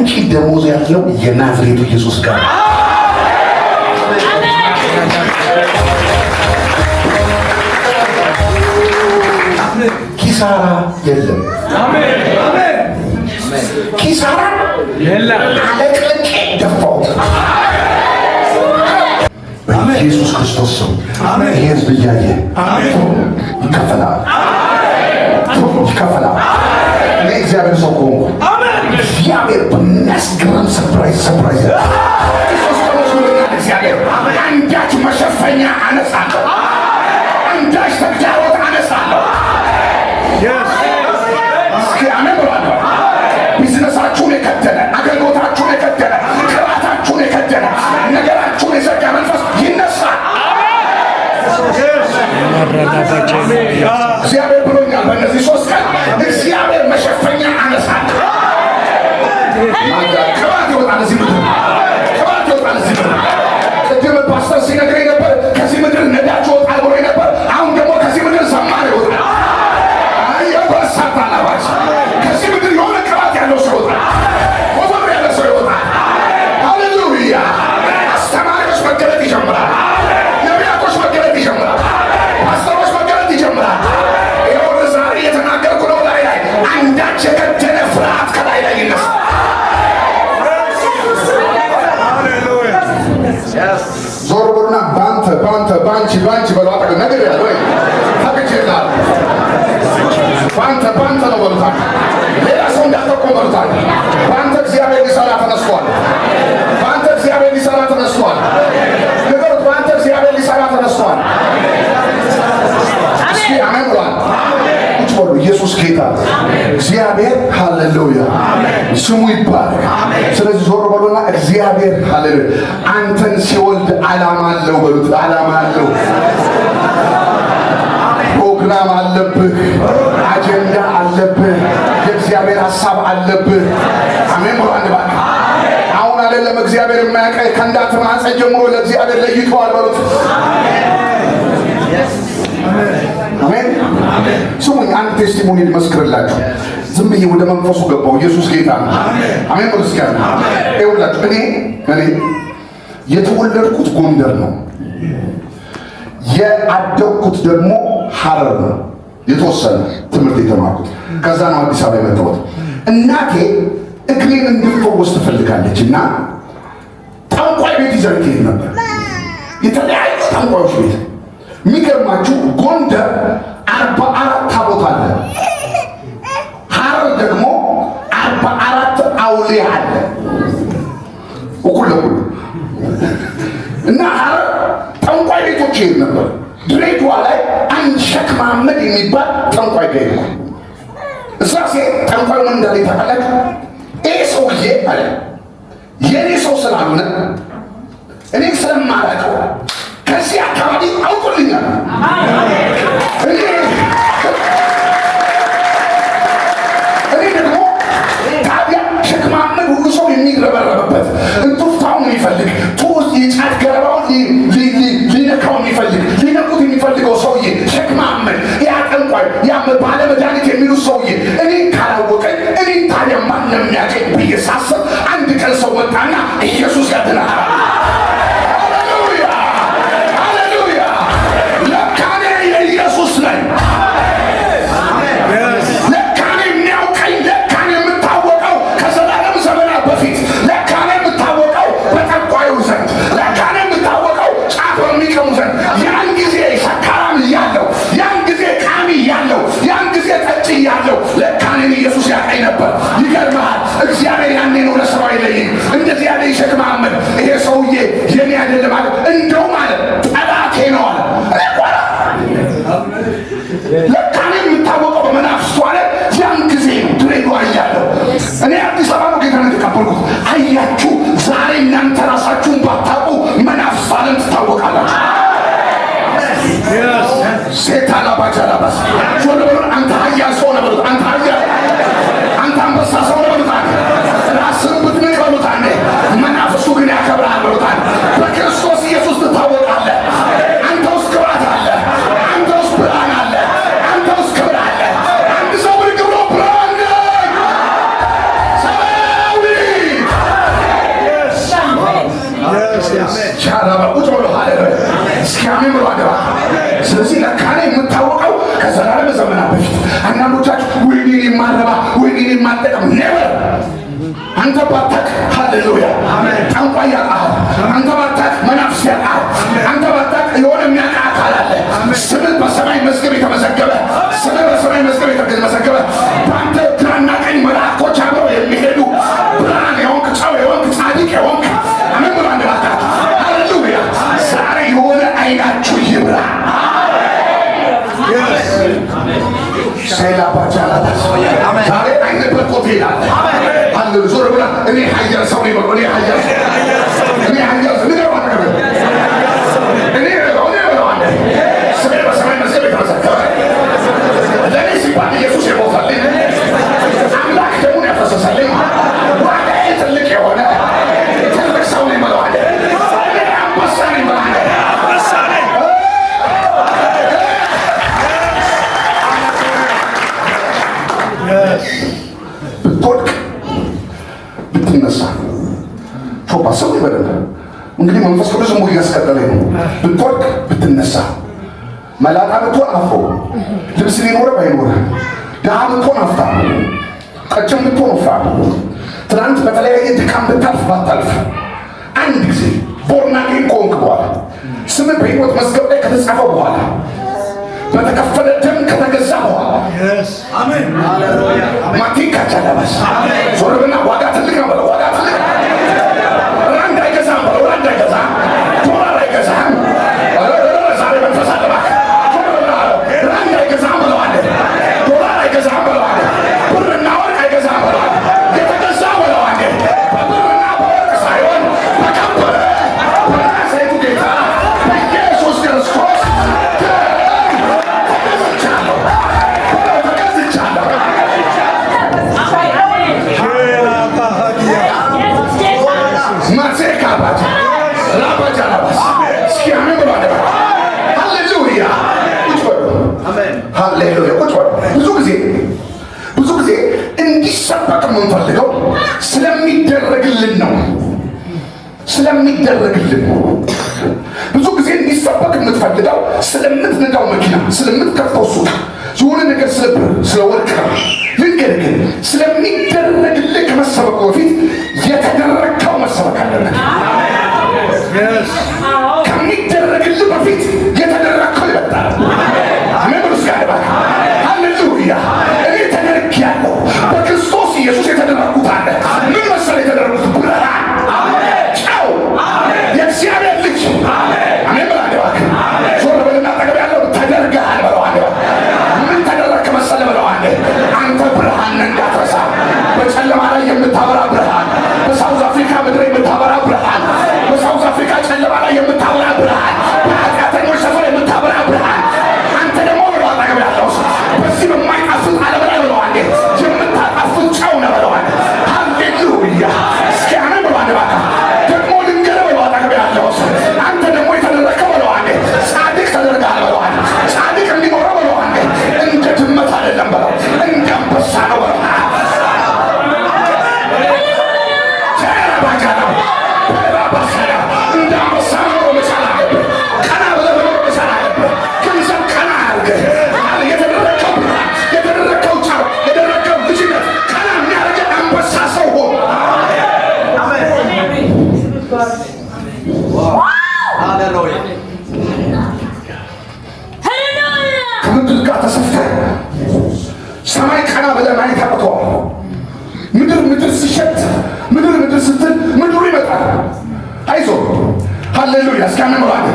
ያንቺ ደሞዝ ያለው የናዝሬቱ ኢየሱስ ጋር ነው። ኪሳራ የለም። ኪሳራ አለቅልቄ ደፋሁት። በኢየሱስ ክርስቶስ ስም ይሄ ህዝብ እያየ ይከፈላል፣ ይከፈላል። እኔ እግዚአብሔር ሰው ከሆንኩ እግዚአብሔር በሚያስገርም surprise surprise እግዚአብሔር አንዳች መሸፈኛ አነሳለሁ፣ አንዳች ተግዳሮት አነሳለሁ። እስኪ አሜን ብሏል። ቢዝነሳችሁን የከደነ፣ አገልግሎታችሁን የከደነ፣ ቅባታችሁን የከደነ፣ ነገራችሁን የዘጋ መንፈስ ይነሳል። እግዚአብሔር ብሎኛል። በእነዚህ 3 ቀን እግዚአብሔር መሸፈኛ አነሳለሁ። ቅባት ይወጣል እዚህ ምድር፣ ቅባት ይወጣል እዚህ ምድር። ቅድም ፓስተር ሲነግረኝ ነበር፣ ከዚህ ምድር ነዳጅ ይወጣል ብሎኝ ነበር። አሁን ደግሞ ከዚህ ምድር ዘማሪ ይወጣል። አየበሳት አላባች ከዚህ ምድር የሆነ ቅባት ያለው ሰው ይወጣል። ወፈር ያለ ሰው ይወጣል። ሃሌሉያ! አስተማሪዎች መገለጥ ይጀምራል። ነቢያቶች መገለጥ ይጀምራል። ፓስተሮች መገለጥ ይጀምራል። ይኸውልህ ዛሬ እየተናገርኩ ነው። ላይ ላይ አንዳች የከደነ ፍርሃት ከላይ ላይ ይነሳል። ዞር በሉና ባንተ ባንተ ባንቺ ባንቺ በሉ። አጠገብ ነገር ያለ ወይ ፈቅጄልሃለሁ። ባንተ ባንተ ነው በሉታል። ሌላ ሰው እንዳትጠቁም በሉታል። ባንተ እግዚአብሔር ሊሰራ ተነስቷል። ባንተ እግዚአብሔር ሊሰራ ተነስቷል። ንገሩት፣ ባንተ እግዚአብሔር ሊሰራ ተነስቷል። እስኪ አሜን ብሏል። ቁጭ በሉ። ኢየሱስ ጌታ እግዚአብሔር ሃሌሉያ ስሙ ይባረክ። ስለዚህ ዞር በሉና እግዚአብሔር ሃሌሉያ አንተን ሲወልድ ዓላማ አለው በሉት። ዓላማ አለው። ፕሮግራም አለብህ። አጀንዳ አለብህ። የእግዚአብሔር ሐሳብ አለብህ። አሜን ብሎ አንድ እባክህ። አሁን አይደለም እግዚአብሔር የማያውቀህ ከእናት ማህፀን ጀምሮ ለእግዚአብሔር ለይተዋል በሉት። አሜን። ስሙኝ፣ አንድ testimony ልመስክርላችሁ። ዝም ብዬ ወደ መንፈሱ ገባው። ኢየሱስ ጌታ ነው። አሜን በሉ እስኪ። ይኸውላችሁ እኔ የተወለድኩት ጎንደር ነው። የአደግኩት ደግሞ ሐረር ነው። የተወሰነ ትምህርት የተማርኩት ከዛ ነው አዲስ አበባ የመጣሁት። እናቴ እግሬን እንድፈወስ ትፈልጋለች እና ጠንቋይ ቤት ይዘን ትሄድ ነበር፣ የተለያዩ ጠንቋዮች ቤት። የሚገርማችሁ ጎንደር 44 ታቦት አለ። ሐረር ደግሞ 44 አውሊያ አለ። እኩል ለኩል እና ሐረር ጠንቋይ ቤቶች ይሄድ ነበር። ድሬዳዋ ላይ አንድ ሸክ መሐመድ የሚባል ጠንቋይ ጋር ሄድኩ። እዛ ሴት ጠንቋዩ ምን እንዳለ ታውቃላችሁ? ይሄ ሰውዬ አለ የኔ ሰው ስላልሆነ እኔ ስለማላውቀው ከዚህ አካባቢ አውጡልኛል። እኔ ደግሞ ታዲያ ሸክ መሐመድ ሁሉ ሰው የሚረበረብበት እንቱፍታውን የሚፈልግ ቱስ የጫት ገለባውን ሊነካው የሚፈልግ ሊነኩት የሚፈልገው ሰውዬ ሸክ መሐመድ ያ ጠንቋይ ያ ባለመድኃኒት የሚሉት ሰውዬ እኔን ካላወቀኝ እኔን ታዲያ ማን ነው የሚያውቀኝ ብዬ ሳስብ አንድ ቀን ሰው መጣና ኢየሱስ ያድናል። ሃሌሉያ ሃሌሉያ! ለካ እኔ የኢየሱስ ነኝ። ለካ እኔ የሚያውቀኝ፣ ለካ እኔ የምታወቀው ከዘላለም ዘመናት በፊት፣ ለካ እኔ የምታወቀው በጠንቋዩ ዘንድ፣ ለካ እኔ የምታወቀው ጫት በሚቅሙ ዘንድ፣ ያን ጊዜ ሰካራም እያለሁ፣ ያን ጊዜ ቃሚ እያለሁ፣ ያን ጊዜ ጠጪ እያለሁ ለካ እኔን ኢየሱስ ያውቀኝ ነበር። ይገርምሃል፣ እግዚአብሔር ያኔ ነው ለስራው የለየኝ። እንደዚህ ያለ ሸክ መሐመድ ይሄ ሰውዬ የኔ አይደለም አለ። እንደውም አለ ጠላቴ ነው አለ። እኔ እኮ አለ ለካ እኔ የምታወቀው በመናፍስቱ አለ። ያን ጊዜ ነው ድሬዳዋ እያለሁ እኔ አዲስ አበባ ነው ጌታን የተቀበልኩት። አያችሁ፣ ዛሬ እናንተ ራሳችሁን ባታውቁ መናፍስት ዓለም ትታወቃላችሁ። ሴታ ላባጃ ላባስ ዞር በሉት። አንተ ኃያል ሰው ነህ በሉት። አንተ ኃያል፣ አንተ አንበሳ ሰው ነህ በሉት። አንተ ራስህን ብትንቅ በሉት። አንዴ መናፍስቱ ግን ያከብርሃል በሉት። አንተ በክርስቶስ ኢየሱስ ትታወቃለህ። አንተ ውስጥ ቅባት አለ። አንተ ውስጥ ብርሃን አለ። አንተ ውስጥ ክብር አለ። አንድ ሰው ብድግ ብሎ ብርሃን ነኝ፣ ሰማያዊ ሻራባ ቁጭ ብሎ ሃሌሉያ እስኪ አሜን ብሎ አገባ። ስለዚህ ለካ እኔ የምታወቀው ከዘላለም ዘመናት በፊት። አንዳንዶቻችሁ ወይኔ እኔ የማረባ፣ ወይኔ እኔ የማልጠቅም፣ never። አንተ ባታክ፣ ሃሌሉያ፣ ጠንቋይ ያውቅሃል። አንተ ባታክ መናፍስት ያውቅሃል። አንተ ባታክ የሆነ የሚያውቅ አካል አለ። ስምህ በሰማይ መዝገብ የተመዘገበ፣ ስምህ በሰማይ መዝገብ የተመዘገበ፣ በአንተ ግራና ቀኝ መላእክቶች አብረው የሚሄዱ፣ ብርሃን የሆንክ፣ ጨው የሆንክ፣ ጻድቅ የሆንክ፣ አሜን ብሎ አንድ ባካችሁ ሃሌሉያ። ዛሬ የሆነ አይናችሁ ይብራ። ሴላ ባቻላታስ ዛሬ አይነ በርቶ ትሄዳለህ። ሃሌሉያ። ዞር ብለህ እኔ ኃያል ሰው ነኝ በለው። እኔ ኃያል ሰው፣ እኔ ኃያል ሰው፣ ንገረው አጠገብህ። እኔ በለው፣ እኔ በለው አንዴ። ስሜ በሰማይ መዝገብ የተመዘገበ፣ ለእኔ ሲባል ኢየሱስ የሞተልኝ፣ አምላክ ደሙን ያፈሰሰልኝ፣ ዋጋዬ ትልቅ የሆነ ትልቅ ሰው ነኝ በለው አንዴ። እኔ አንበሳ ነኝ በለው አንዴ። አንበሳ ነኝ። ብትወድቅ ብትነሳ፣ ቾባ ሰው ይበላል። እንግዲህ መንፈስ ቅዱስ ሙሉ እያስቀጠለኝ ነው። ብትወድቅ ብትነሳ፣ መላጣ ብትሆን አፍሮ፣ ልብስ ሊኖርህ ባይኖርህ፣ ድሃ ብትሆን ሀብታም፣ ቀጭን ብትሆን ወፍራም፣ ትናንት በተለያየ ድካም ብታልፍ ባታልፍ፣ አንድ ጊዜ born again ከሆንክ በኋላ፣ ስምህ በሕይወት መዝገብ ላይ ከተጻፈ በኋላ፣ በተከፈለ ደም ከተገዛ በኋላ፣ ማቲካ ቻላባስ፣ ዞር በልና ዋጋ ትልቅ ነው በለው። ዋጋ ትልቅ ነው። ራንድ አይገዛም በለው። ራንድ አይገዛም፣ ዶላር አይገዛም። ኧረ ኧረ ዛሬ መንፈስ አለ እባክህ። ዞር በልና አለው። ራንድ አይገዛም በለው አለ። ዶላር አይገዛም በለው አለ። ብርና ወርቅ አይገዛም በለው አለ። የተገዛ በለው አለ። በብርና በወርቅ ሳይሆን በከበረ በናዝሬቱ ጌታ በኢየሱስ ክርስቶስ ደም ተገዝቻለሁ በለው። ተገዝቻለሁ። ሼላ ባህዲያ። ማሴካባጃ ራባጃራባስ እስኪ አሜን ብሎ አደባ። ሃሌሉያ፣ ቁጭ በሉ። ሃሌሉያ፣ ቁጭ በሉ። ብዙ ጊዜ እንዲሰበክ የምንፈልገው ስለሚደረግልን ነው፣ ስለሚደረግልን። ብዙ ጊዜ እንዲሰበክ የምትፈልገው ስለምትነዳው መኪና፣ ስለምትከፍተው ሱቅ፣ የሆነ ነገር፣ ስለ ብር፣ ስለ ወርቅ ነው። ልንገርህ ግን ስለሚደረግልህ ከመሰበኩ በፊት የተደረግከው መሰበክ አለበት። ከሚደረግልህ በፊት የተደረግከው ይበልጣል። አሜን በሉ እስኪ አንድ እባክህ። ሃሌሉያ። እኔ ተደርጌያለሁ። በክርስቶስ ኢየሱስ የተደረግኩት አለ። ምን መሰለህ የተደረግኩት? ብርሃን፣ ጨው፣ የእግዚአብሔር ልጅ። አሜን በል አንድ እባክህ። ዞር በልና አጠገብ ያለው ተደርገሃል በለው አንድ እባክህ። ምን ተደረግክ መሰለህ በለው አንዴ። አንተ ብርሃን ነህ እንዳትረሳ። በጨለማ ላይ የምታበራ ብርሃን፣ በሳውዝ አፍሪካ ምድር የምታበራ ብርሃን፣ በሳውዝ አፍሪካ ጨለማ ላይ የምታበራ ብርሃን፣ በኃጢአተኞች ሰፈር የምታበራ ብርሃን። አንተ ደግሞ በለው አጠገብ ያለው ሰው በዚህ በማይጣፍጥ ዓለም ላይ በለው አንዴ የምታጣፍጥ ጨው ነህ በለው አንዴ። ሃሌሉያ፣ እስኪ አሜን በለው አንዴ እባክህ። ደግሞ ልንገርህ በለው አጠገብ ያለው ሰው፣ አንተ ደግሞ የተደረግከው በለው አንዴ ጻድቅ ተደርገሃል በለው አንዴ። ጻድቅ እንዲኖረው በለው አንዴ እንደ ድመት አይደለም በለው፣ እንደ አንበሳ ነው በለው። እንደ አንበሳ መኖር መቻል አለብህ። ቀና ብለህ መኖር መቻል አለብህ። ገንዘብ ቀና አያርግህ። የተደረግከው ብርሃን፣ የተደረግከው ጨው፣ የተደረግከው ልጅነት ቀና የሚያደርግህ አንበሳ ሰው ሆን። ሃሌሉያ። ከምድር ጋር ተሰፍተህ ሰማይ ቀና ብለህ ማየት አቅቶሃል። ምድር ምድር ሲሸት፣ ምድር ምድር ስትል ምድሩ ይመጣል። አይዞ፣ ሃሌሉያ፣ እስኪ አሜን በሉ አንዴ።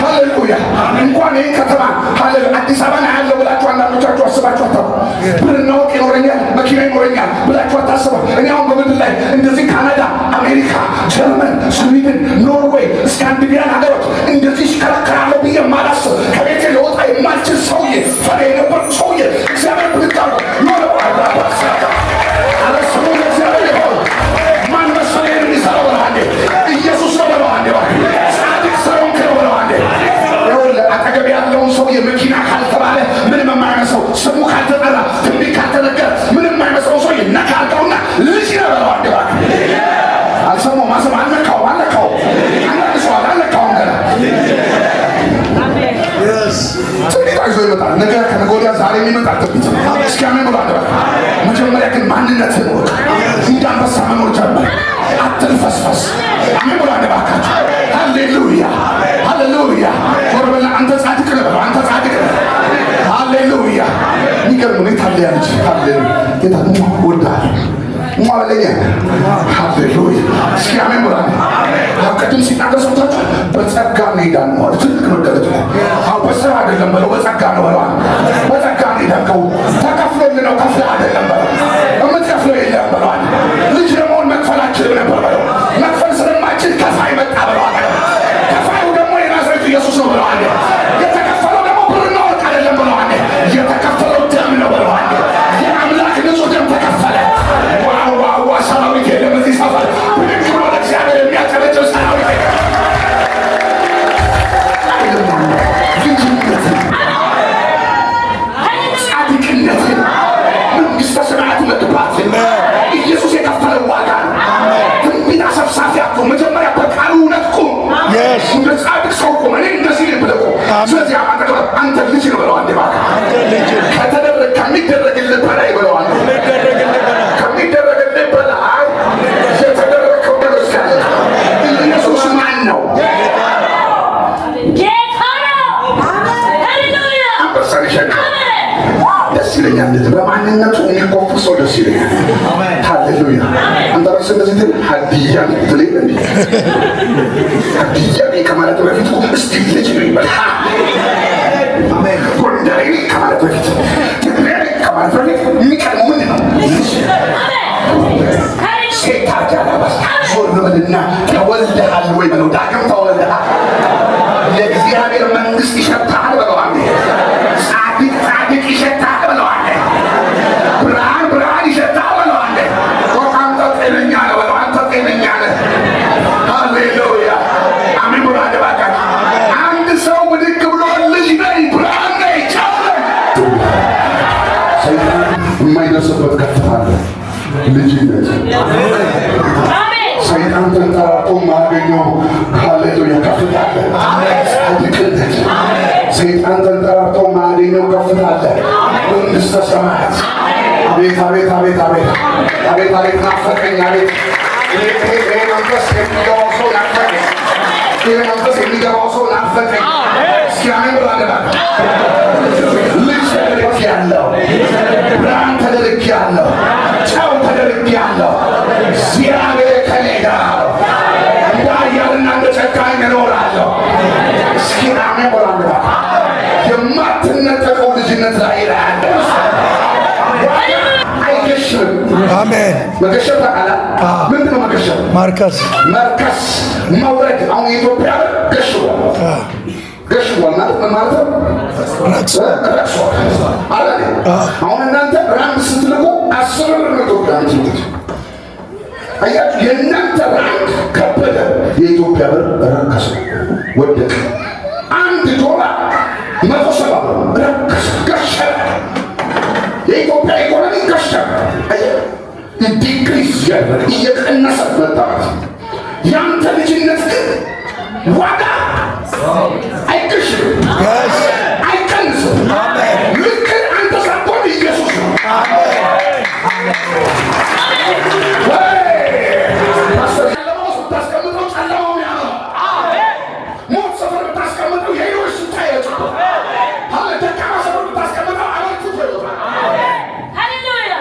ሃሌሉያ። እንኳን ይህን ከተማ፣ ሃሌሉያ፣ አዲስ አበባን አያለሁ ብላችሁ አንዳንዶቻችሁ አስባችሁ አታውቁም። ብርና ወርቅ ይኖረኛል፣ መኪና ይኖረኛል ብላችሁ አታስቡ። እኔ አሁን በምድር ላይ እንደዚህ ካናዳ፣ አሜሪካ፣ ጀርመን፣ ስዊድን፣ ኖርዌይ፣ ስካንዲኔቪያን ሀገሮች እንደዚህ ይሽከረከራለሁ ብዬ የማላስብ፣ ከቤቴ ልወጣ የማልችል ሰውዬ፣ ፈሪ የነበርኩ ሰውዬ፣ እግዚአብሔር ብድግ አድርጎ የሆነ አረ ስሙ ለእግዚአብሔር ይሁን። ማን መሰለህ የሚሰራው በለው አንዴ። ኢየሱስ ነው በለው አንዴ። እባክህ ጻድቅ ስለሆንክ ነው በለው አንዴ። ይኸውልህ አጠገብ ያለውን ሰውዬ መኪና ካልተባለ ምንም የማይመስለው፣ ስሙ ካልተጠራ፣ ትንቢት ካልተነገረ ምንም የማይመስለው ሰውዬ ነካ አድርገውና ልጅ ነው በለው አንዴ እባክህ። አልሰማሁም፣ አልሰማሁም፣ አልነካውም፣ አልነካውም። አንዳንድ ይመጣል ትንቢት። እስኪ አሜን ብሎ አንድ በል። መጀመሪያ ግን ማንነትህን እወቅ። እንደ አንበሳ መኖር ጀምር። አትልፈስፈስ። አሜን ብሎ አንድ እባካችሁ። ሃሌሉያ ሃሌሉያ። ዞር በልና አንተ ጻድቅ ነህ በለው። አንተ ጻድቅ ነህ። ሃሌሉያ። የሚገርም ነው። የት አለ ያ ልጅ? ሃሌሉያ። ጌታ እወድሃለሁ ሟ በለኛ። ሃሌሉያ። እስኪ አሜን ብሎ አንድ። አዎ፣ ቅድም ሲናገር ሰምታችኋል። በጸጋ ነው የዳነው አለ። ትልቅ መገለጥ እኮ። አዎ፣ በስራ አይደለም በለው፣ በጸጋ ነው በለው። በጸጋ ነው የዳንከው። ተከፍሎልህ ነው፣ ከፍለህ አይደለም በለው። የምትከፍለው የለም በለው። ልጅ ለመሆን መክፈል አልችልም ነበር በለው። መክፈል ስለማችል ከፋይ መጣ በለው። ከፋዩ ደግሞ የናዝሬቱ ኢየሱስ ነው በለው። የተከፈለው ደግሞ ብርና ወርቅ አይደለም በለው። የተከፈለው ደም ነው በለው። የአምላክ ንጹህ ደም ተከፈለ። Wow wow wow! ሰራዊት የለም እዚህ ሰፈር። ብድግ ብሎ ለእግዚአብሔር የሚያጨበጭብ ሰራዊት የለም። ልጅነትን፣ ጻድቅነትን፣ መንግስተ ሰማያት መግባትን ኢየሱስ የከፈለው ዋጋ ነው። ትንቢት አሰብሳፊ አትሁን። መጀመሪያ በቃሉ እውነት ቁም። እንደ ጻድቅ ሰው ቁም። እኔ እንደዚህ ነኝ ብለህ ቁም። ስለዚህ አጠገብ አንተ ልጅ ነው በለው። አንዴ እባክህ። አንተ ልጅ ነህ። ከተደረገ ከሚደረግልህ በላይ በለው። አንዴ። ከሚደረግልህ በላይ። ከሚደረግልህ በላይ የተደረገው ነገር ኢየሱስ ማን ነው? ጌታ ነው። ሃሌሉያ። አንበሳን ይሸከም ደስ ይለኛል። እንደዚህ በማንነቱ የሚኮፍስ ሰው ደስ ይለኛል። ሃሌሉያ። አንተ ራስህ እንደዚህ ትል ሀዲያ ነኝ ትል የለ እንዴ? ሀዲያ ነኝ ከማለት በፊት እኮ እስቲ ልጅ ነኝ በል። ጎንደሬ ነኝ ከማለት በፊት፣ ትግሬ ነኝ ከማለት በፊት የሚቀድመው ምንድን ነው? ልጅ። ሴት ጃላባስ ዞር በልና ተወልደሃል ወይ በለው። ዳግም ተወልደሃል። የእግዚአብሔር መንግስት ይሸታል በለው። አንዴ ጻድቅ ጻድቅ ይሸታል በለው። አንዴ ብርሃን ብርሃን ይሸታል በለው። አንዴ ቆይ አንተ ጤነኛ ነህ በለው። አንተ ጤነኛ ነህ። ሃሌሉያ አሜን ብሎ አንድ እባካችሁ። አንድ ሰው ብድግ ብሎ ልጅ ነኝ፣ ብርሃን ነኝ፣ ጨው ነኝ። ሰይጣን የማይደርስበት ከፍታ አለ። ልጅነት። ሰይጣን ተንጠራርቶ የማያገኘው ሃሌሉያ ከፍታ አለ። ጻድቅነት። ሰይጣን ተንጠራርቶ የማያገኘው ከፍታ አለ። መንግስተ ሰማያት። አቤት አቤት አቤት አቤት አቤት አቤት፣ ናፈቀኝ። አቤት፣ ይሄ መንፈስ የሚገባው ሰው ናፈቀኝ። ይሄ መንፈስ የሚገባው ሰው ናፈቀኝ። እስኪ አሜን ብሎ አንድ እባክህ። ልጅ ተደርጌያለሁ፣ ብርሃን ተደርጌያለሁ፣ ጨው ተደርጌያለሁ። እግዚአብሔር ከእኔ ጋር ነው። እንደ ኃያልና እንደ ጨካኝ እኖራለሁ። እስኪ አሜን ብሎ አንድ እባክህ። የማትነጠቀው ልጅነት ላይ ይላል። አይገሽም። አሜን። መገሸብ ታውቃለህ? ምንድን ነው መገሸብ? ማርከስ። መርከስ፣ መውረድ። አሁን የኢትዮጵያ ብር ገሽቧል። ገሽቧል ማለት ምን ማለት ነው? ረክሷል። ረክሷል አይደል? አሁን እናንተ ራንድ ስትልኩ 10 ብር ነው ኢትዮጵያ የምትልኩት። አያችሁ፣ የእናንተ ራንድ ከበደ፣ የኢትዮጵያ ብር ረከሰ፣ ወደቀ። 1 ዶላር 170 ብር ረከሰ፣ ገሸበ። የኢትዮጵያ ኢኮኖሚ ገሸበ። አየህ፣ decrease እያደረገ እየቀነሰ መጣ ማለት ነው። ያንተ ልጅነት ግን ዋጋ አይገሽም፣ አይቀንስም። ልክ አንተ ሳትሆን ኢየሱስ ነው። ወይ ፓስተር፣ ጨለማ ውስጥ ብታስቀምጠው ጨለማውን ያበራል። ሞት ሰፈር ብታስቀምጠው የህይወት ሽታ ይወጣል። አለ ደካማ ሰፈር ብታስቀምጠው አበርትቶ ይወጣል። ሃሌሉያ።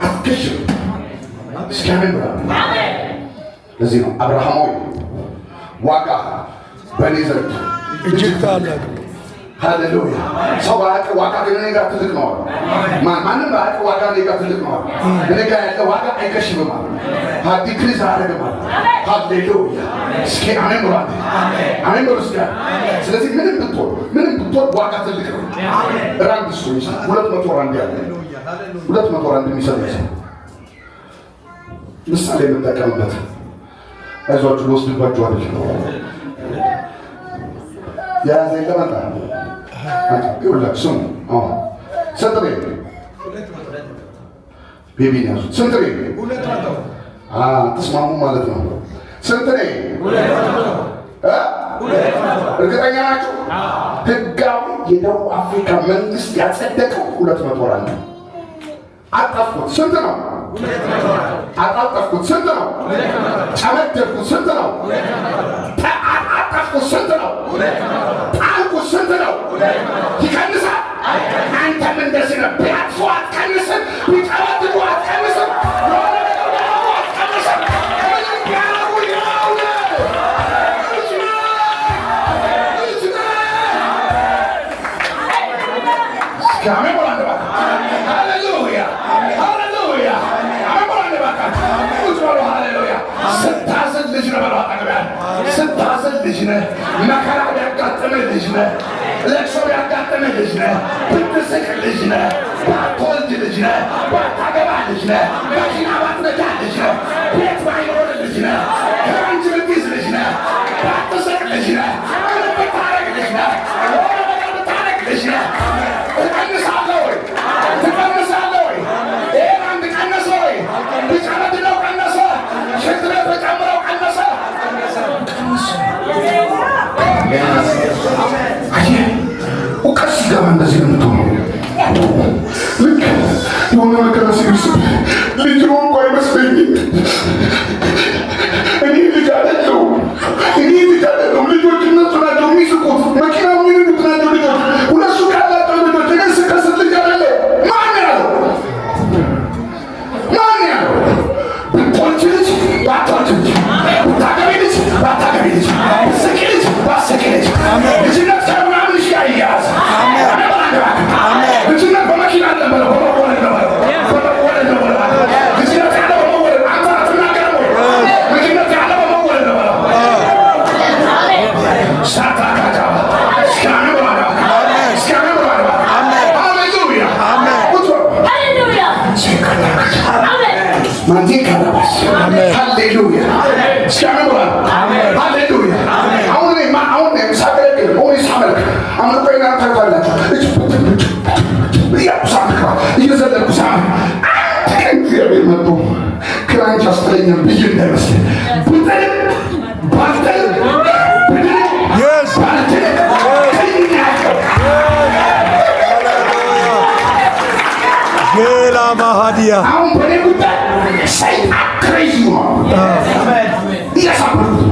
አትገሽም። እስኪ አሜን በሉ። አሜን። ለዚህ ነው አብርሃም ሆይ ዋጋ በእኔ ዘንድ እጅግ ታላቅ ነው። ሃሌሉያ። ሰው ባያውቅ ዋጋ ግን እኔ ጋር ትልቅ ነው አለ። ማንም ባያውቅ ዋጋ እኔ ጋር ትልቅ ነው አለ። እኔ ጋር ያለ ዋጋ አይከሽምም አለ። Decrease አያደርግም አለ። ሃሌሉያ። እስኪ አሜን በሉ አንዴ። አሜን በሉ እስኪ። ስለዚህ ምንም ብትሆን ምንም ብትሆን ዋጋ ትልቅ ነው። ራንድ እሱ 200 ራንድ ያለ 200 ራንድ የሚሰጥ ሰው ምሳሌ የምጠቀምበት አይዟችሁ ልወስድባችሁ አይደለም። የያዘ የለም መጣ ይኸውላችሁ ስሙ። አሁን ስንት ነው? ቤቢን ያዙት። ስንት ነው? ተስማሙ ማለት ነው። ስንት ነው? እ? እርግጠኛ ናቸው? ህጋዊ የደቡብ አፍሪካ መንግስት ያጸደቀው 200 ራንድ ነው። አጠፍኩት፣ ስንት ነው? አጣጠፍኩት፣ ስንት ነው? ጨመደድኩት፣ ስንት ነው? አጣጠፍኩት፣ ስንት ነው? ጣልኩት፣ ስንት ነው? ይቀንሳል? አንተም እንደዚህ ነው። ቢያጥፉ አትቀንስም፣ ቢጨመድዱ አትቀንስም፣ የሆነ ነገር ቢያደርጉ አትቀንስም። ምንም ቢያደርጉ ያው ነህ። ልጅ ነህ፣ ልጅ ነህ። እስኪ አሜን በሉ አንድ እባክህ። ሃሌሉያ፣ ሃሌሉያ፣ አሜን በሉ አንድ እባክህ። ቁጭ በሉ። ሃሌሉያ። ስታዝን ልጅ ነህ በለው አጠገብህ ያለ። ስታዝን ልጅ ነህ። መከራ ቢያጋጥምህ ልጅ ነህ። ለቅሶ ቢያጋጥምህ ልጅ ነህ። ብትስቅ ልጅ ነህ። ባትወልድ ልጅ ነህ። ባታገባ ልጅ ነህ። መኪና ባትነዳ ልጅ ነህ። ቤት ባይኖርህ ልጅ ነህ። ክራንች ብትይዝ ልጅ ነህ። ባትስቅ ልጅ ነህ። ምንም ብታረግ ልጅ ነህ። የሆነ ነገር ብታረግ ልጅ ነህ። ትቀንሳለህ ወይ? ትቀንሳለህ ወይ? ይሄን አንድ ቀነሰ ወይ? ቢጨመድደው ቀነሰ? ሽንት ቤት በጨምረው ቀነሰ? አየህ፣ እውቀት ሲገባ እንደዚህ ነው የምትሆነው። ልክ የሆነ መከራ ሲደርስብህ ልጅ ሆንኩ አይመስለኝም። እኔ ልጅ አይደለሁም። እኔ ልጅ አይደለሁም። ልጆች እነሱ ናቸው የሚስቁት፣ መኪና የሚነዱት ናቸው ልጆች። ሁለት ሱቅ ያላቸው ልጆች። እኔ ስከስት ልጅ አይደለሁም። ማን ያለው? ማን ያለው? ብትወልጅ ልጅ፣ ባትወልጅ ልጅ፣ ብታገቢ ልጅ፣ ባታገቢ ልጅ፣ ብትስቂ ልጅ፣ ባትስቂ ልጅ፣ ልጅነት ከምናምንሽ ጋር ይያያዝ። ልጅነት በመኪና አይደለም በለው፣ በመወለድ ነው በለው። በመወለድ ነው በለው። ልጅነት ያለ በመወለድ፣ አንተ አትናገርም ወይ? ልጅነት ያለ በመወለድ ነው በለው። ሳታካታ እስኪ አሜን በሉ። እስኪ አሜን በሉ። ሃሌሉያ። ቁጭ በሉ። ሃሌሉያ። አሜን። ማንቴ ካላባስ፣ ሃሌሉያ። እስኪ አሜን በሉ። ሃሌሉያ። አሁን እኔ አሁን እኔ ሳገለግል፣ አሁን ሳመልክ፣ አምልኮዬን ታውቃላችሁ። እጅ እያልኩ ሳመልክ፣ እየዘለልኩ ሳመልክ፣ አንድ ቀን እግዚአብሔር መጥቶ ክራንች ያስጥለኛል ብዬ እንዳይመስልህ። ብጥልም ባልጥልም፣ ብድንም ባልድንም ከእኛ ያለው ጌላ ማሃዲያ። አሁን በእኔ ጉዳይ ሰይጣን crazy ሆኗል። እያሳበድኩት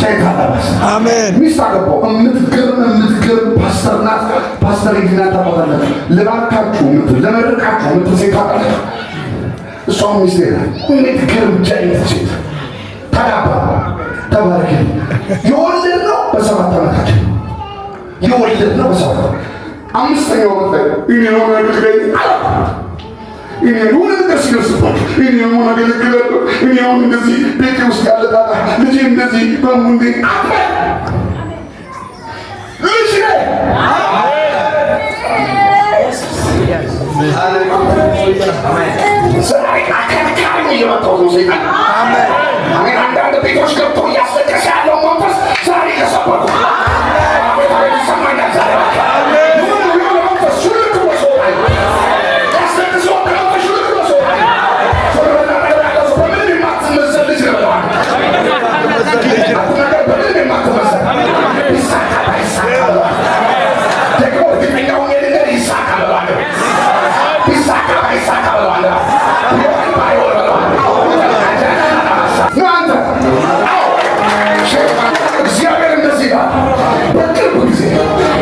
ቸካላባስ። አሜን። ሚስት አገባሁ። የምትገርም የምትገርም ፓስተር ናት። ፓስተር ኤዲና ታውቃታላችሁ። ልባርካችሁ የምትል፣ ልመርቃችሁ የምትል ሴት ታውቃላችሁ። እሷም ሚስቴ ናት። የምትገርም giant ሴት። ተጋባ። ተባረክ። የወለድነው በ7 ዓመታችን፣ የወለድነው በ7 አምስተኛው ዓመት ላይ እኔ አሁን አገልጋይ አልኩ። እኔ የሆነ ነገር ሲደርስባችሁ እኔ አሁን አገለግላለሁ፣ እኔ አሁን እንደዚህ ቤቴ ውስጥ ያለ ጣጣ፣ ልጄ እንደዚህ በሙንዴ አትበል። ልጅ ነህ። ዛሬ አከርካሪውን እየመታሁት ነው ሰይጣን። አሜን። አሜን። አንዳንድ ቤቶች ገብቶ እያስለቀሰ ያለው መንፈስ ዛሬ እየሰበርኩ፣ አቤት አቤት፣ ይሰማኛል ዛሬ። በቃ የሆነ የሆነ መንፈስ ሹልክ ብሎ ሲወጣ፣ ያስለቅስ የወጣ መንፈስ ሹልክ ብሎ ሲወጣ፣ በምንም የማትመዘን ልጅ ነው ብለዋል። አትናገር፣ በምንም የማትመዘን፣ ይሳካ ባይሳካ ብለዋል። ደግሞ እርግጠኛ ሆኜ ልንገርህ፣ ይሳካ ብለዋል። ቢሳካ ባይሳካ ብለዋል። ቢሆን ባይሆን ብለዋል። ና አንተ። አዎ፣ እግዚአብሔር እንደዚህ ይላል፣ በቅርብ ጊዜ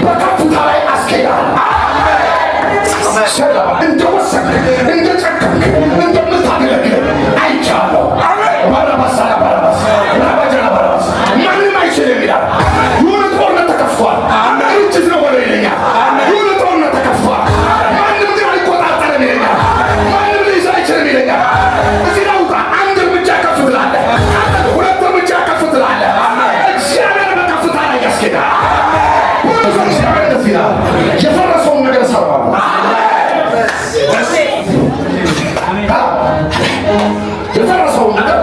በከፍታ ላይ አስኬዳል። ሰላም እንደወሰንክ፣ እንደጨከንክ፣ እንደምታገለግል አይቻለሁ። ባራባስ አላ ባራባስ ራባጃና ባራባስ፣ ማንም አይችልም ይላል። የሆነ ጦርነት ተከፍቷል። ግጭት ነው በለው ይለኛል። የሆነ ጦርነት ተከፍቷል። ማንም ግን አይቆጣጠርም ይለኛል። ማንም ሊይዝ አይችልም ይለኛል። እዚህ ላይ ውጣ። አንድ እርምጃ ከፍ ትላለህ። ሁለት እርምጃ ከፍ ትላለህ። እግዚአብሔር በከፍታ ላይ ያስኬዳል። ብዙ እግዚአብሔር እንደዚህ ይላል፣ የፈረሰውን ነገር እሰራዋለሁ። የፈረሰውን ነገር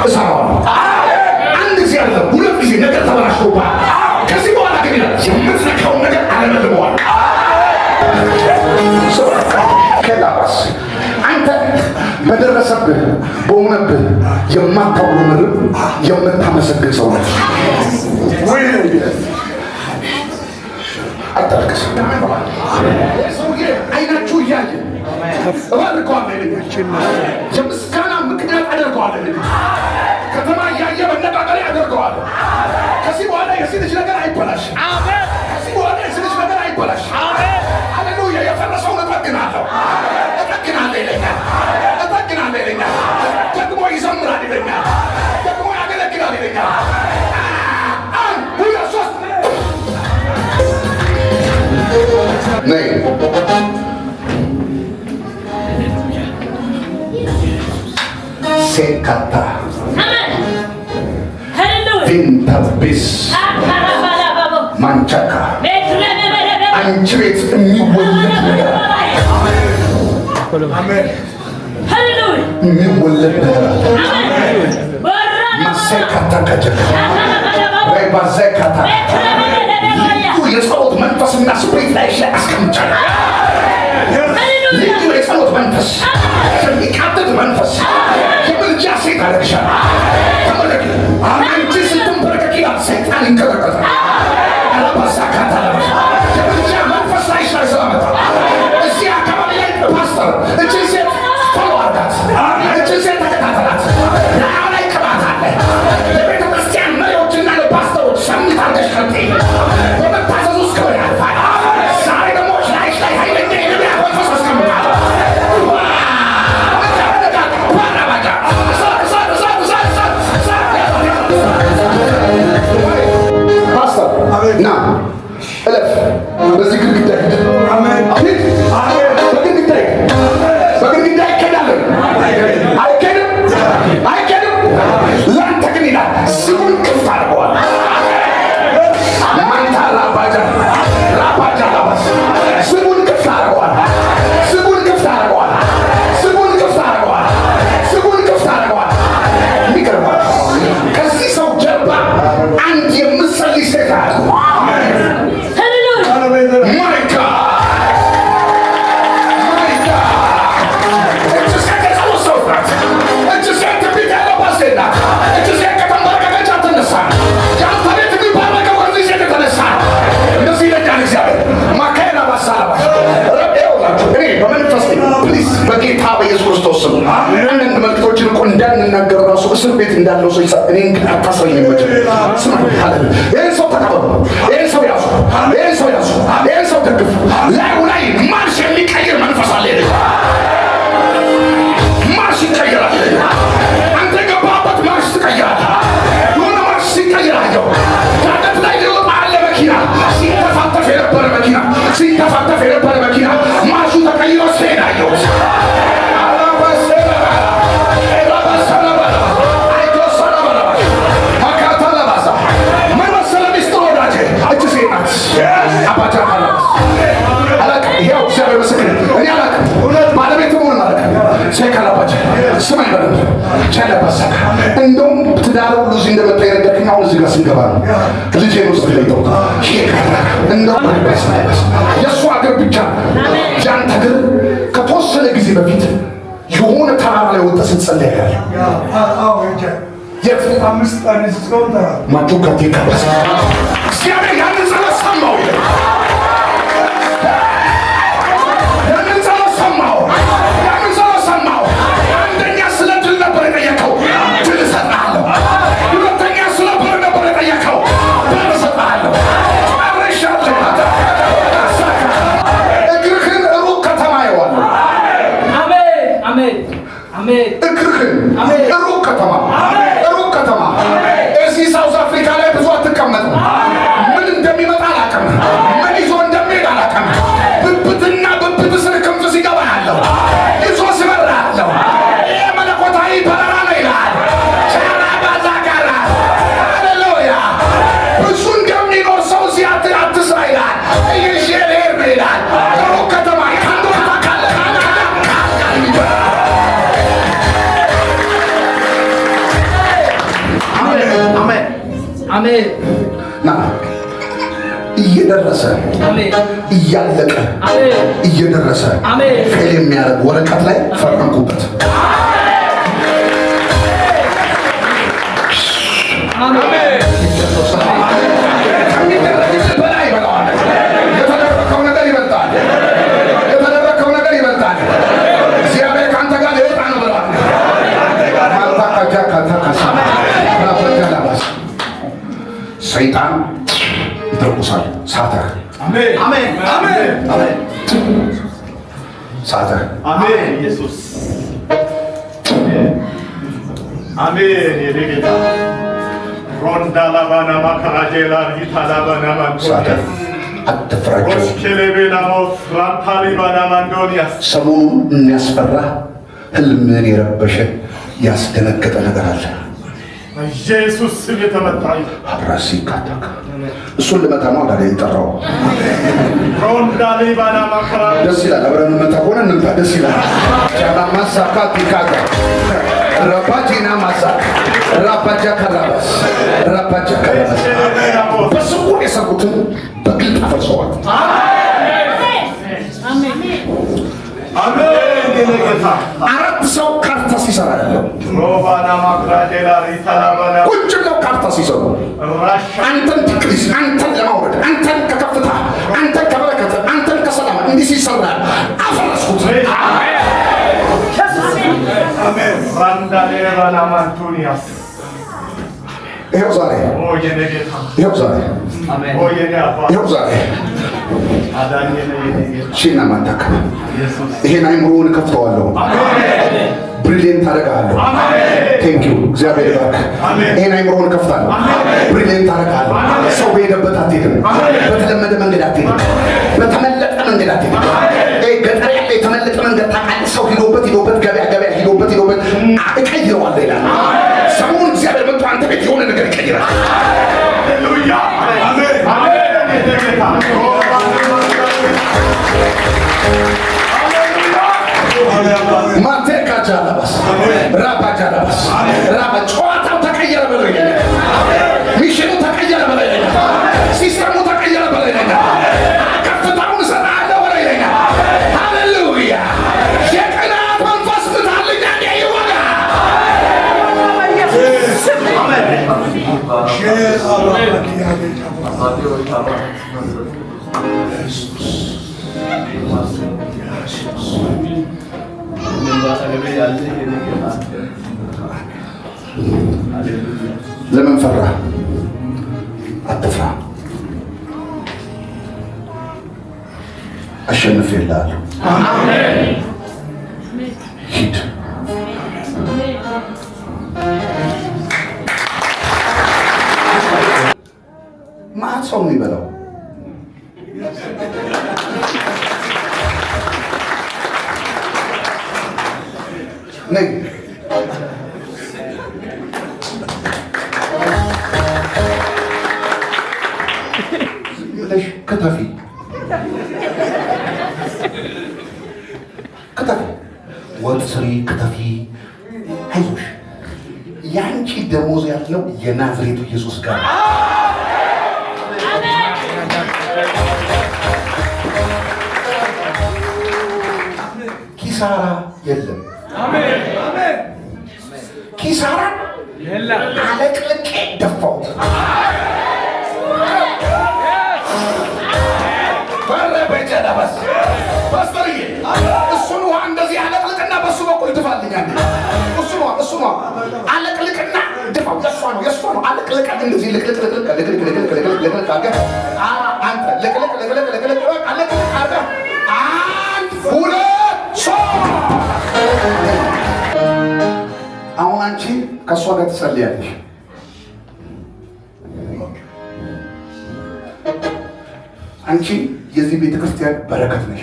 እሰራዋለሁ። አንድ ጊዜ አይደለም፣ ሁለት ጊዜ ነገር ተበላሽቶብሃል። ከዚህ በኋላ ግን ይላል የምትነካውን ነገር አለመልመዋል። ከላባስ አንተ በደረሰብህ በሆነብህ የማታጉረመርም የምታመሰግን ሰው ነህ። አታልቅስ። ሰውዬ አይናችሁ እያየ እባርከዋለሁ ይለኛል። የምስጋና ምክንያት አደርገዋለሁ ይለኛል። ከተማ እያየ መነጋገሪያ አደርገዋለሁ። ከዚህ በኋላ የዚህ ልጅ ነገር አይበላሽ። ከዚህ በኋላ የዚህ ልጅ ነገር አይበላሽ። ሃሌሉያ! የፈረሰውን እጠግናለሁ፣ እጠግናለሁ ይለኛል። እጠግናለሁ ይለኛል። ደግሞ ይዘምራል ይለኛል። ደግሞ ያገለግላል ይለኛል። አንድ፣ ሁለት፣ ሶስት፣ ነይ። ሴካታ አሜን። ሃሌሉያ። ቪንታቢስ አካራባላባቦ ማንቻካ ቤትረበበበበ አንቺ ቤት የሚወለድ ነገር አለ። አሜን። ሃሌሉያ። የሚወለድ ነገር አለ። አሜን። ወራዳ ማሴካታ ከጀካ አካራባላባቦ ሬባዘካታ ቤትረበበበበ ልዩ የጸሎት መንፈስና spirit ላይ ላይ አስቀምጫለሁ። ሃሌሉያ። ልዩ የጸሎት መንፈስ፣ የሚቃጥል መንፈስ፣ የምልጃ ሴት አደርግሻለሁ። ተመለክ። አንቺ ስትንበረከኪ ይላል ሰይጣን ይንቀጠቀጣል። አላባሳካታ ለበስ የምልጃ መንፈስ ላይ ላይ ስላመጣ እዚህ አካባቢ ላይ ፓስተር እችን ሴት follow አድርጋት፣ እችን ሴት ተከታተላት። ላይዋ ላይ ቅባት አለ። ለቤተ ክርስቲያን መሪዎችና ለፓስተሮች submit አድርገሽ ከርቴ በመታዘዝ ውስጥ ክብር ያልፋል። ዛሬ ደግሞ ላይሽ ላይ ኃይለኛ የነቢያት መንፈስ አስቀምጣለሁ። ፓስተር ና እለፍ። በዚህ ግድግዳ ሂድ። አሜን። ሂድ። በግድግዳ ሂድ። በግድግዳ ይኬዳል። አይኬድም፣ አይኬድም። ለአንተ ግን ይላል ስሙን ክፍት አድርገዋል። ማንታ ራባጃ ራባጃ ላባስ ስሙን ክፍት አድርገዋል። ስሙን ክፍት አድርገዋል። ስሙን ክፍት አድርገዋል። ስሙን ክፍት አድርገዋል። የሚገርማችሁ ከዚህ ሰው ጀርባ አንድ የምትጸልይ ሴት አለ። ሃሌሉያ። My God! My God! እች ሴት የጸሎት ሰው ናት። እች ሴት ትንቢት ያለባት ሴት ናት። እች ሴት ከተንበረከከች አትነሳም። ያንተ ቤት የሚባረከው ከዚህ ሴት የተነሳ ነው። እንደዚህ ይለኛል እግዚአብሔር። ማካሄድ አባሳለባ ረብ ይኸውላችሁ፣ እኔ በመንፈስ ነኝ። Please በጌታ በኢየሱስ ክርስቶስ ስም አንዳንድ መልክቶችን እኮ እንዳንናገር ራሱ እስር ቤት እንዳለው ሰው እኔን ግን አታስረኝም። መቼም ስማ አለ። ይህን ሰው ተቀበሉ፣ ይህን ሰው ያዙ፣ ይህን ሰው ያዙ፣ ይህን ሰው ደግፉ። ላዩ ላይ ማርሽ የሚቀይር መንፈስ አለ ይለኛል። ማርሽ ይቀይራል። አንተ የገባበት ማርሽ ትቀይራለህ። የሆነ ማርሽ ሲቀይር አየሁ። ዳገት ላይ ሊወጣ ያለ መኪና፣ ሲተፋተፍ የነበረ መኪና፣ ሲተፋተፍ የነበረ መኪና ማርሹ ተቀይሮ ሲሄድ አየሁት። ማካታ ለባሳ ምን መሰለህ ሚስጥር ወዳጄ፣ እች ሴት ናት። አባጃ ካለባስ አላውቅም። ይኸው እግዚአብሔር ምስክር፣ እኔ አላውቅም። ባለቤት መሆኑን አላውቅም። ሴካላባች ስማኝ በደንብ ቸለባሳካ። እንደውም ትዳር ሁሉ እዚህ እንደመጣ የነገርከኝ አሁን እዚህ ጋር ስንገባ ነው። ልጄን ውስጥ ለይተው እንደውም የእሱ አገር ብቻ ያንተ እግር ከተወሰነ ጊዜ በፊት የሆነ ተራራ ላይ ወጥተህ ስትጸልይ ያለ አዎ ሄጄ የት? 5 ቀን ጾም ተራ ማቹካ ቴካባስ እግዚአብሔር ያንን ጸሎት ሰማው ይላል። ያንን ጸሎት ሰማው። ያንን ጸሎት ሰማው። አንደኛ ስለ ድል ነበር የጠየቀው፣ ድል እሰጥሃለሁ። ሁለተኛ ስለ በር ነበር የጠየቀው፣ በር እሰጥሃለሁ። ጨርሻለሁ። እግርህን ሩቅ ከተማ አየዋለሁ። አሜን፣ አሜን፣ አሜን። እግርህን ሩቅ ከተማ፣ ሩቅ ከተማ። እዚህ South Africa ላይ ብዙ አትቀመጥም። ምን እንደሚመጣ አላውቅም። ምን ይዞ እንደሚሄድ አላውቅም። ብብትና ብብት ስር ክንፍ ሲገባ ያለው ይዞ ሲበራ ያለው ይሄ መለኮታዊ በረራ ነው ይላል። ቻራባዛጋራ ሃሌሉያ። ብዙ እንደሚኖር ሰው እዚህ አትስራ ይላል። ይዤ ልሄድ ነው ይላል። ሩቅ ከተማ ከአንድ ቦታ ካለ ካናዳ ካልጋሪ የሚባል አሜን፣ አሜን። ና እየደረሰ አሜን። እያለቀ አሜን። እየደረሰ አሜን። Fail የሚያደርግ ወረቀት ላይ ፈረምኩበት። አሜን። ካጃ ካታ ካሳ ራባጃላባስ ሰይጣን ይተኩሳል። ሳተ። አሜን። አሜን። አሜን። ሳተ። አሜን ኢየሱስ አሜን። የኔ ጌታ ሮንዳ ላባና ማካራጄላ ሪታ ላባና ሳተ። ማንዶኒያስ አትፍራቸው። ሮስኬሌቤናሞስ ራምፓሊባና ማንዶኒያስ ሰሞኑን የሚያስፈራ ህልምህን የረበሸ ያስደነገጠ ነገር አለ። በኢየሱስ ስም የተመታ ይሁን። አብራሲ ካታካ እሱን ልመታ ነው አዳጋ የጠራው። ሮንዳ ሊባና ማካራ ደስ ይላል። አብረን እንመታ ከሆነ እንምታ። ደስ ይላል። ቻላማሳካ ቲካታ ረባጂና ማሳ ራባጃ ካላባስ ራባጃ ካላባስ ሮስኬሌቤናሞስ በስውር የሰሩትን በግልጥ አፈርሰዋል። አሜን። የኔ ጌታ አራት ሰው ካርታ ሲሰራ ያለው ሮባና ማክራጄላ ሪታ ላባና ቁጭ ብለው ካርታ ሲሰሩ ራሻ አንተን decrease፣ አንተን ለማውረድ፣ አንተን ከከፍታ፣ አንተን ከበረከት፣ አንተን ከሰላም እንዲህ ሲሰራ አፈረስኩት። ራንዳ ሌባና ማንቶኒያስ ይኸው ዛሬ፣ ኦ የኔ ጌታ ይኸው ዛሬ፣ ኦ የኔ አባት ይኸው ዛሬ አዳኜ ነህ የኔ ጌታ ሺና ማታካ ኢየሱስ ይሄን አይምሮውን ከፍተዋለሁ። Brilliant አደርግሃለሁ። Thank you፣ እግዚአብሔር ይባርክ። ይሄን አይምሮውን ከፍታለሁ። Brilliant አደርግሃለሁ። ሰው በሄደበት አትሄድም። በተለመደ መንገድ አትሄድም። በተመለጠ መንገድ አትሄድም። ይሄ ገጠር ያለ የተመለጠ መንገድ ታውቃለህ። ሰው ሂዶበት ሂዶበት ገበያ ገበያ ሂዶበት ሂዶበት እቀይረዋለሁ ይላል። ሰሞኑን እግዚአብሔር መጥቶ አንተ ቤት የሆነ ነገር ይቀይራል። ሃሌሉያ አሜን አሜን የኔ ጌታ ማቴካ ጃላባስ ራባ ጃላባስ ራባ ጨዋታው ተቀየረ ብለው ይለኛል። Mission ኑ ተቀየረ ብለው ይለኛል። System ኡ ተቀየረ ብለው ይለኛል። ከፍታውን እሰጥሃለሁ ብለው ይለኛል። ሃሌሉያ! የቅናት መንፈስ ምታልኛ እንዴ ይወጋ። ለምን ፈራ? አትፍራ። አሸንፌልሃለሁ። ሂድ። ማን ሰው ነው የሚበላው? ነይ። ዝም ብለሽ ክተፊ ክተፊ፣ ወጥ ስሪ፣ ክተፊ። አይዞሽ፣ ያንቺ ደሞዝ ያለው የናዝሬቱ ኢየሱስ ጋር ነው። ኪሳራ የለም። ኪሳራ አለቅልቄ ደፋሁት። በረበጀለበስ ፓስተርዬ፣ እሱን ውሃ እንደዚህ አለቅልቅና በሱ በኩል ድፋልኛል። እሱን ውሃ፣ እሱን ውሃ አለቅልቅና ድፋው። የእሷ ነው፣ የእሷ ነው። አለቅልቅ እንደዚህ ልቅልቅ ልቅልቅ ልቅልቅ ልቅልቅ ልቅልቅ ልቅልቅ አድርገህ አንተ ልቅልቅ ልቅልቅ ልቅልቅ በቃ ልቅልቅ አድርገህ አንድ ሁለት ሶስት። አሁን አንቺ ከእሷ ጋር ትጸልያለሽ። አንቺ የዚህ ቤተ ክርስቲያን በረከት ነሽ።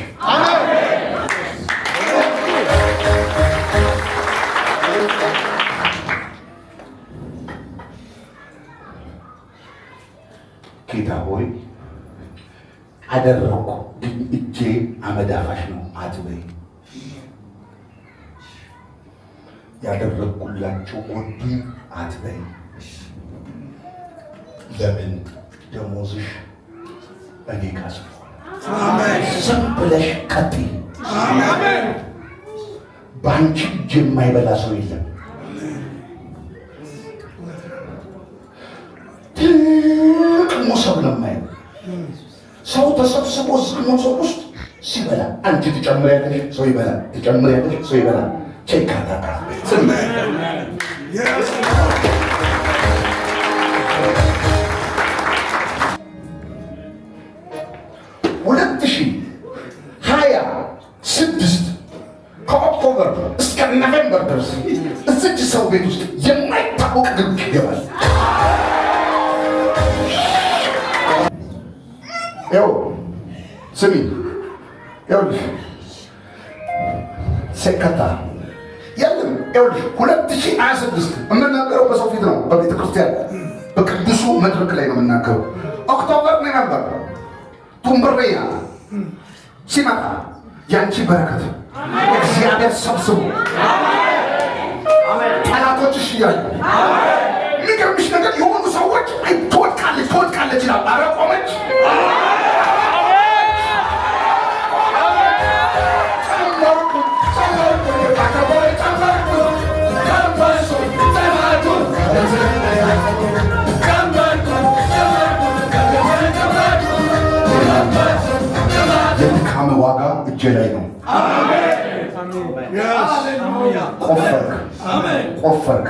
ጌታ ሆይ አደረግኩ፣ ግን እጄ አመድ አፋሽ ነው አትበይ። ያደረግኩላቸው ጎዱኝ አትበይ። ለምን ደሞዝሽ እኔ ጋር ስለሆነ ዝም ብለሽ ቀጥይ። በአንቺ እጅ የማይበላ ሰው የለም። ትልቅ ሞሰብ ነው የማየው። ሰው ተሰብስቦ እዛ ሞሰብ ውስጥ ሲበላ አንቺ ትጨምሪያለሽ፣ ሰው ይበላል። ትጨምሪያለሽ፣ ሰው ይበላል። ቼክ አታካ። Yes. 2026 ከ October እስከ November ድረስ እዚች ሰው ቤት ውስጥ የማይታወቅ ግብ ይገባል። ይኸው ስሚ፣ ይኸውልሽ ሴከታ የለም። ይኸውልሽ 2026 የምናገረው በሰው ፊት ነው፣ በቤተ ክርስቲያን በቅዱሱ መድረክ ላይ ነው የምናገረው። October November ቱምብሬያ ሲመጣ ያንቺ በረከት እግዚአብሔር ሰብስቦ ጠላቶችሽ እያዩ የሚገርምሽ ነገር የሆኑ ሰዎች አይ ትወድቃለች ትወድቃለች ይላል። ኧረ ቆመች። ጨመርኩ ጨመርኩ ጨመርኩ የድካም ዋጋ እጄ ላይ ነው። ቆፈርክ ቆፈርክ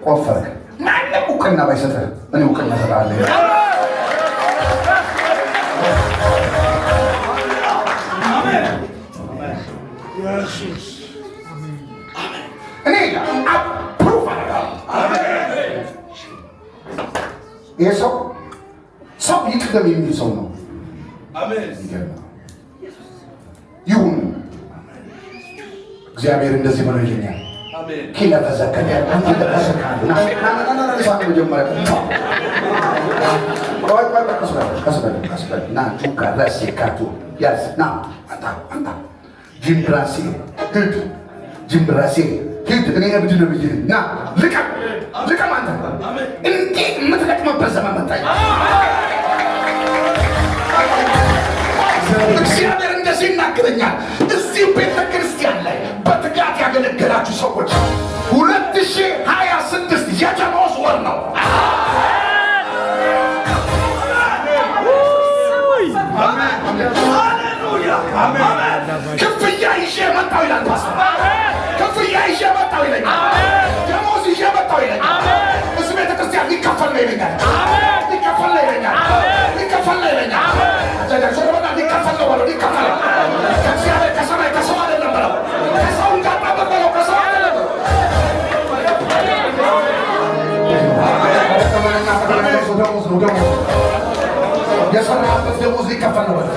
ቆፈርክ። ማንም እውቅና ባይሰጥህ እኔ እውቅና እሰጥሃለሁ። ኢየሱስ። እኔ approve አደርጋለሁ። ይሄ ሰው ሰው ይቅደም የሚል ሰው ነው። ይገርማል። ይሁን እግዚአብሔር እንደዚህ ብሎ ይለኛል። ኪለፈዘከ ና ና ና ና ና መጀመሪያ ቆይ ቆይ ቆይ፣ ቀስ በል ቀስ በል ቀስ በል ና ጁካ ረሴ ካቱ ያዝ ና አንታ አንታ ጂምብራሴ ሂድ ጂምብራሴ ሂድ። እኔ እብድ ነብይ ነኝ። ና ልቀም ልቀም። አንተ እንዴት የምትለቅምበት ዘመን መጣ። እግዚአብሔር እንደዚህ ይናገረኛል። እዚህ ቤተ ክርስቲያን ላይ በትጋት ያገለገላችሁ ሰዎች 2026 የደመወዝ ወር ነው። ክፍያ ይዤ መጣሁ ይላል ፓስተር። ክፍያ ይዤ መጣሁ ይለኛል። ደመወዝ ይዤ መጣሁ ይለኛል። እዚህ ቤተ ክርስቲያን ሊከፈል ነው ይለኛል። ሊከፈል ነው ይለኛል። ሊከፈል ነው ይለኛል። ዞር በልና ሊከፈል ነው በለው። ሊከፈል ከእግዚአብሔር ከሰማይ ከሰው አይደለም በለው። ከሰው እንዳጣበቅ በለው። ከሰው አይደለም በለው። ደሞዝ ነው ደሞዝ የሰራበት ደሞዝ ሊከፈል ነው በለው።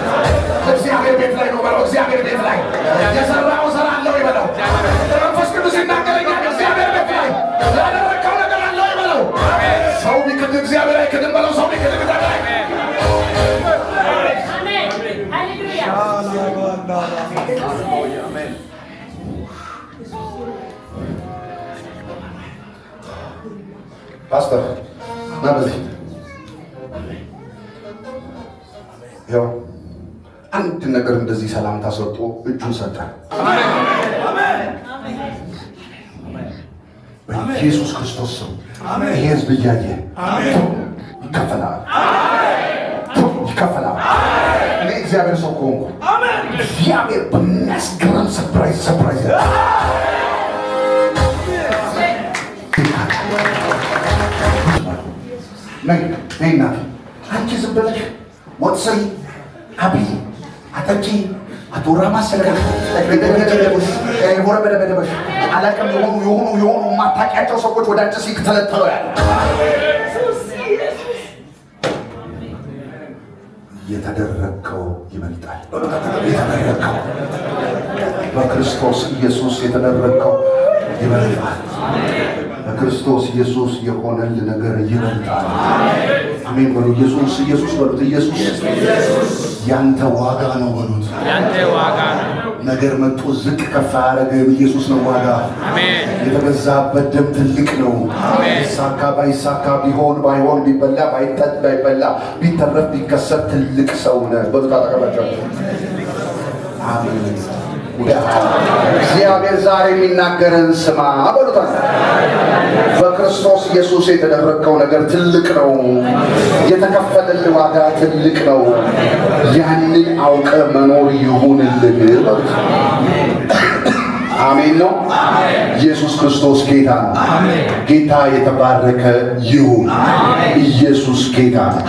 እግዚአብሔር ቤት ላይ ነው በለው። እግዚአብሔር ቤት ላይ የሰራው ስራ አለው ይበለው። መንፈስ ቅዱስ ይናገረኛል። እግዚአብሔር ቤት ላይ ያደረግከው ነገር አለው ይበለው። ሰው ቢክድ እግዚአብሔር አይክድም በለው። ሰው ቢክድ እግዚአብሔር አይክድም። አሜን። ሃሌሉያ። ሻላባንዳራ። ፓስተር ና በዚህ ይኸው አንድ ነገር እንደዚህ ሰላምታ ሰጥቶ እጁን ሰጠ። በኢየሱስ ክርስቶስ ስም ይሄ ህዝብ እያየ ይከፈላል፣ ይከፈላል። እኔ እግዚአብሔር ሰው ከሆንኩ እግዚአብሔር በሚያስገርም surprise surprise ነይ ነይ እናቴ፣ አንቺ ዝም ብለሽ ወጥ ስሪ፣ አብይ፣ አጠጪ፣ አቶራ ማሰለሽ ሆረ በደበደበሽ አላቅም። የሆኑ የሆኑ የሆኑ የማታውቂያቸው ሰዎች ወደ አንቺ ሲተለተሉ ያለ የተደረግከው ይበልጣል። የተደረግከው በክርስቶስ ኢየሱስ የተደረግከው ይበልጣል። በክርስቶስ ኢየሱስ የሆነልህ ነገር ይበልጣል። አሜን በሉ። ኢየሱስ ኢየሱስ በሉት። ኢየሱስ ያንተ ዋጋ ነው በሉት። ያንተ ዋጋ ነው። ነገር መጥቶ ዝቅ ከፍ አያደርግም። ኢየሱስ ነው ዋጋ። አሜን። የተገዛበት ደም ትልቅ ነው። ቢሳካ ባይሳካ፣ ቢሆን ባይሆን፣ ቢበላ ባይጠጥ ባይበላ፣ ቢተረፍ ቢከሰር ትልቅ ሰው ነህ በሉት። አጠገባቸው አሜን። እግዚአብሔር ዛሬ የሚናገርን ስማ በሉት። በክርስቶስ ኢየሱስ የተደረግከው ነገር ትልቅ ነው። የተከፈለልህ ዋጋ ትልቅ ነው። ያንን አውቀ መኖር ይሁንልህ በሉት። አሜን ነው። ኢየሱስ ክርስቶስ ጌታ ነው። ጌታ የተባረከ ይሁን። ኢየሱስ ጌታ ነው።